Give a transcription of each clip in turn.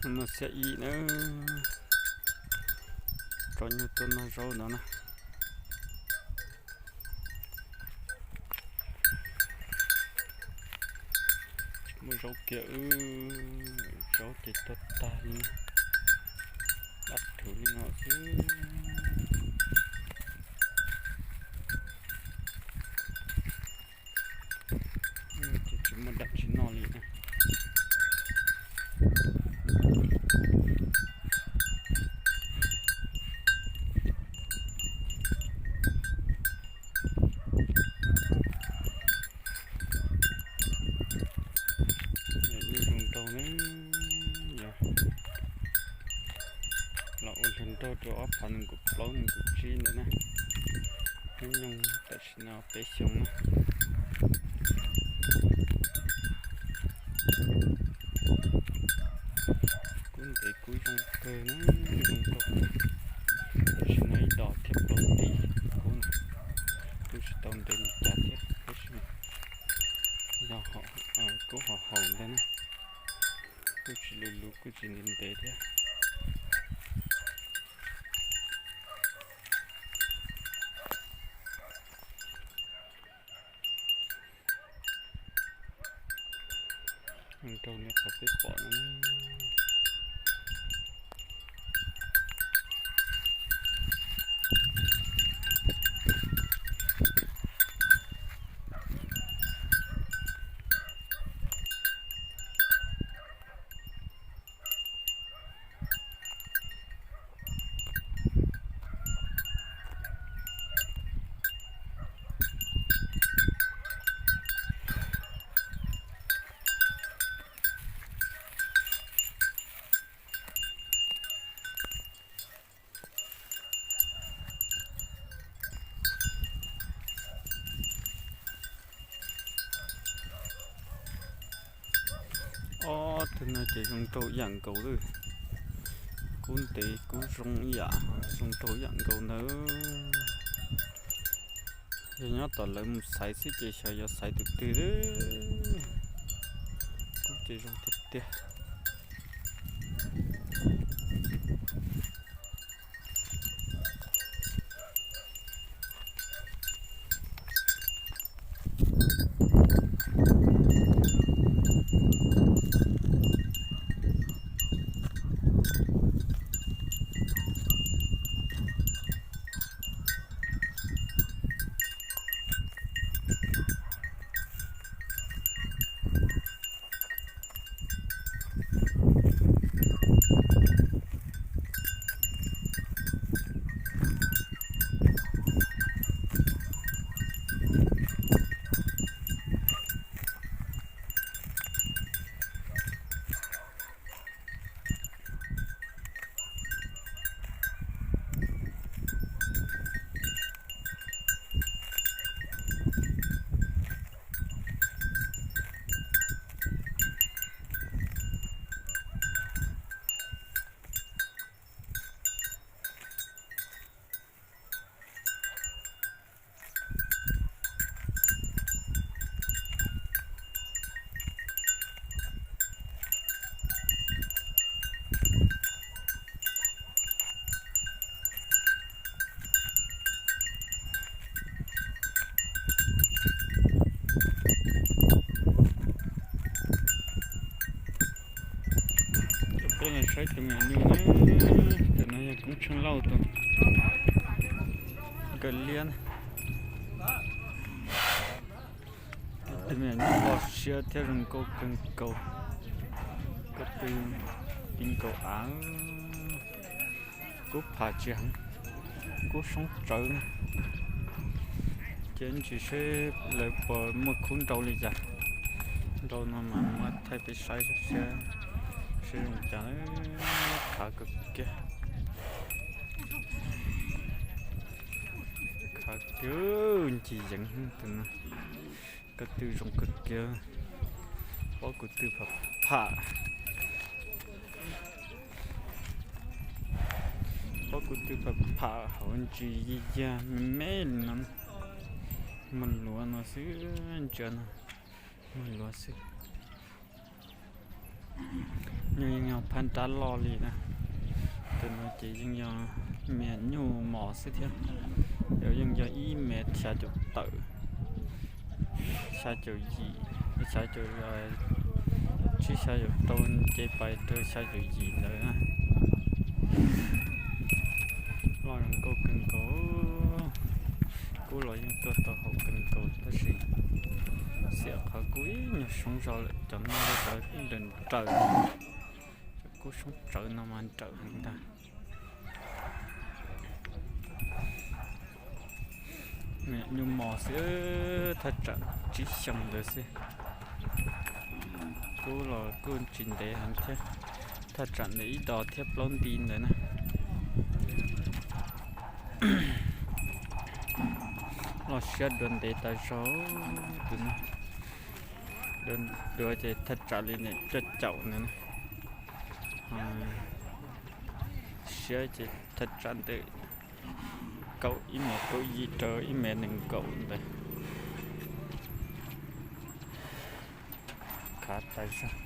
Noj xiab ib na, tso nyuag tuaj noj zaub no na. Tsis muaj zaub kiag, zaub ces tuag tag li na. Dab rhuv li no xwb. Ces tsis muaj dab tsi noj li na. Yog ib zoo nraug ne, yog los ua hluas nraug rau ob phav nees nkaum plaub nees nkaum tsib ntawd na. Hnub nyoog tam sim no peb xyoo na. Kub ntev kub zoo kawg na, zoo nkauj. Tam sim no ib dos thiab plaub nti kub na. Kuj tsis tau ntev li cas thiab, tab sis yog kub haum haum ntag na. Kuj tsis luv luv kuj tsis ntev ntev thiab. Zoo nraug li qhov peb pom no. Ob tug no ces zoo nraug ib yam nkaus lawm. Kub ntev kub zoo ib yam, zoo nraug ib yam nkaus ntawd. Yog nyob tom lawv mus xaiv xwb ces xyov yuav xaiv tus twg. Kub ces zoo tiag tiag. Coj peb los saib tus me nyuam nyuj na, tus no yog koob tsheej lauj tus nkawd liab na. Tus me nyuam nyuj loj siab thiab zoo nkauj kawg nkaus, koj tw ti nkaus av. Kub pham tsis heev, kub soob tsawv na. Cia ntsis seb lawv puas muaj khub nrau li cas. Nrau no mas muab thaij peb saib seb zoo cas. Khav kawg kiag, khav kiag, ncig yeev tus no. Koj tw zoo kawg kiag, pob kuv tw pham pham, pob kuv tw pham pham hauv ntsis yig yag me me li no. Muag luav no xwb, ntsia no, muag luav xwb. Nyuj yeej yog phab nrab loj li na. Tus no ces yeej yog me nyuj mos xwb thiab. Yeej yog ib mev xya caum tawm, xya caum yim, xya caum tsib, xya caum rau, ces pais rau xya caum yim ntawd na. Loj zoo nkauj kawg nkaus. Kub los yeej tuaj tau hauv kawg nkaus tab sis xiam qhov kub ib nyuag soob zog lawm, cov no cov nraws nraws, cov kub soob tsawv no mas nrawm heev ntag. Nyuj mos xwb, thaj tsam tsib xyoos ntawd xwb. Kub los kuj tsis ntev heev thiab, thaj tsam ntawm ib dos thiab plaub nti ntawd na. Loj siab dua ntev tas zog tus no. Dua ces thaj tsam li nim cuaj caum ntawd na. Siab ces thaj tsam ntawm kaum ib mev kaum yim rau ib mev nees nkaum ntawd. Khav tas zog.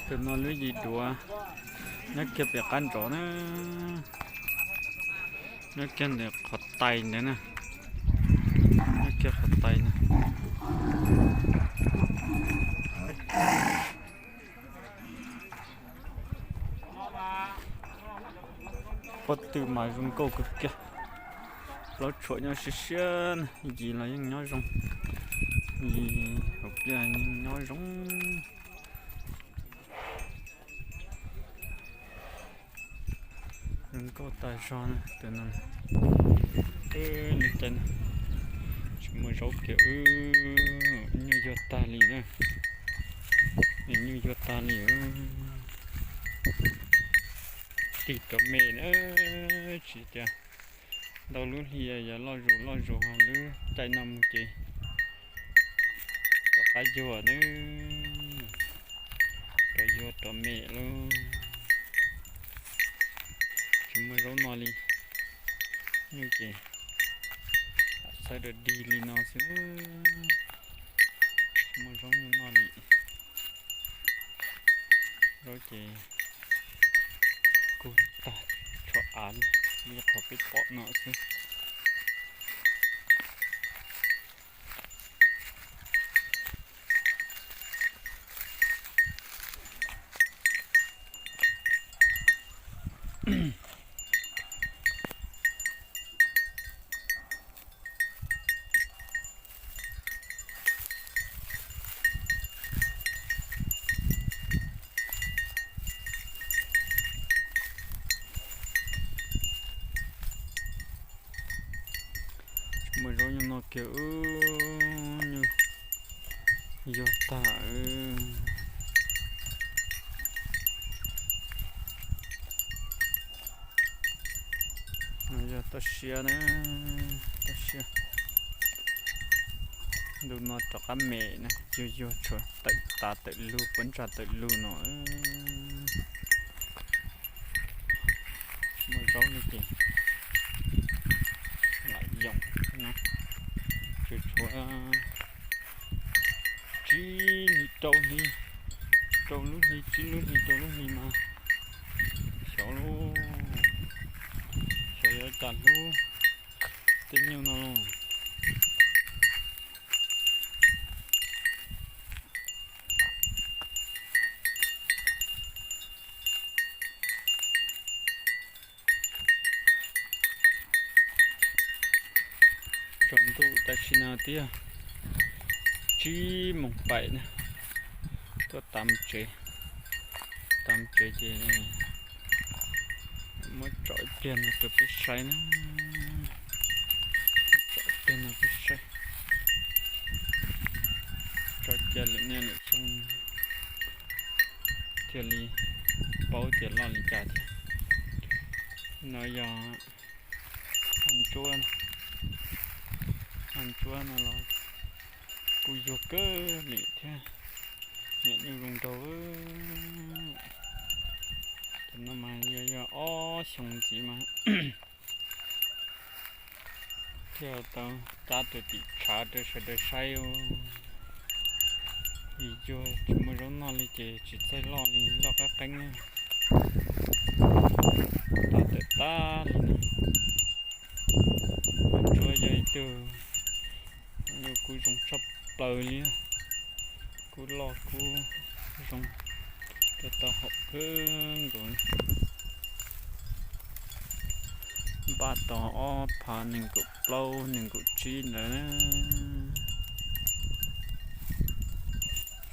Tus no lub yim duav nyob kiag pem qab nrov na, nyob kiag ntawm qhov tais ntawd na, nyob kiag qhov tais na. Pob tw mas zoo nkauj kawg kiag. Plaub tshuam nyob siab siab, yim los yeej nyob zoo, yim hauv pliaj yeej nyob zoo. Zoo nkauj tas zog na tus no. Tsis muaj zaub kiag, nyuj yuag tag li na, nyuj yuag tag li. Tig rov me na, tsis tias ntau lub hli yog loj zus loj zus, lub caij no mus ces rov qab yuag na, rov yuag rov me lauj. Tsis muaj zaub noj li, nyuj ces txhawb rau dig li no xwb, tsis muaj zaub nyuj noj li. Zaub ces kub tag tshuav av li qhov peb pom no xwb. Muaj zaub nyuj noj kiag, nyuj yuag tag. Yog toj siab na, toj siab. Ntu no rov qab me na, yuag yuag tshuav tawm tav tawm lug, pob ntsag tawm lug no. Muaj zaub li ces lam yoom no, tsuas tshuav tsib hli rau hli, rau lub hli, tsib lub hli rau lub hli mas xyov lauj, xyov yuav cas hlub tej nyuj no lauj. Tsaus ntuj tam sim no twb yog tsib moos pais na, tuaj tav tsev, tav tsev ces muab tsom ib pliag no rau peb saib na, tsom ib pliag no peb saib, tso cia lwm niaj lwm xyoo thiaj li paub tias loj li cas thiab. No yog haj ntsuab, haj ntsuab no los Kuj yuag kawg li thiab, niam nyuj zoo nraug. Cov no mas yog yog ob xyoo ntxiv mas thiaj tau cab rau tim tshav rau sawv daws saib. Vim yuag tsis muaj zaub noj li ces tsis txawj loj li, loj qab qeeb na. Loj tawm tag li no. Ntsuab yog ib tug nyuj kub zoo tshaj plaws li, kub loj kub zoo, rau tau haum kawg nkaus li. Npaj tau ob phav nees nkaum plaub nees nkaum tsib ntawd na.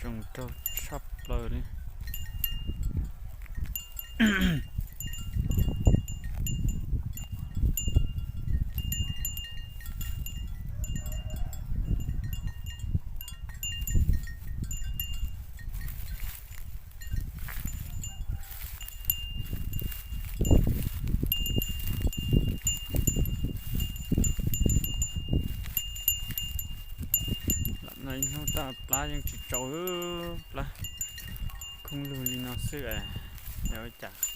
Zoo nraug tshaj plaws li. Lam no ib hnub tag plab yeej tsis tsaus, plab khoob lug li no xwb es yog ua cas.